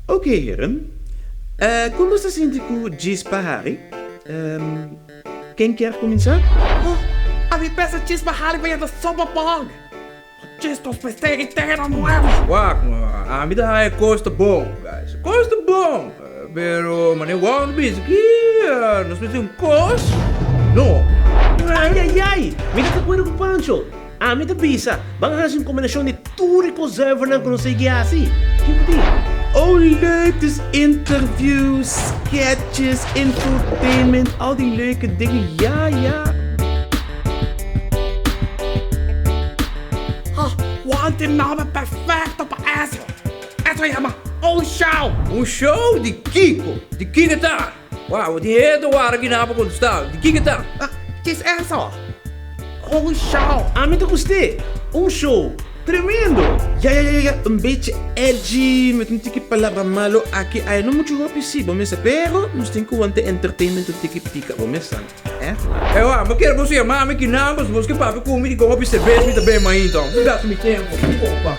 Oké heren, kon bo ta sinti ku djis pa hari? Ken kier kuminsá? Oh, ami pensa djis pa hari pa yanta sopa bòg. Djis nos mester e tera nuevo. Wak, ami ta haña kos ta bon, guys. Kos ta bon, pero manera wou ta bisa ki nos mester un kos no. Ai ai ai! Mi ta di akuerdo ku Pancho. Ami ta bisa, ban hasi un kombinashon di tur e kos zuivernan ku nos a yegi hasi. Kiko tin? Oh leuk, dus interviews, sketches, infotainment, al die leuke dingen, ja ja. Ha, want e nòmber perfekto pa eso. Eso yama un show! Un show di kiko? Di kiko ta? Wou, tin hende wara ki nan por kontestá. Di kiko ta? Ah, kis eso? Un show! Ami ta gust'é! Un show! Tremendo! Ya, ya, ya, ya, un bechi edgy, met un tiki palabra malo aki aya, no muchu hopi si, bo mester, pero nos tin ku wanta entertainment un tiki pika, bo mester. Ewa, mi kere boso yama mi ki nan, pasobra boso ke papia ku mi di kon hopi serbes mi ta bebe mainta. Mi gasta mi tempu. Opa.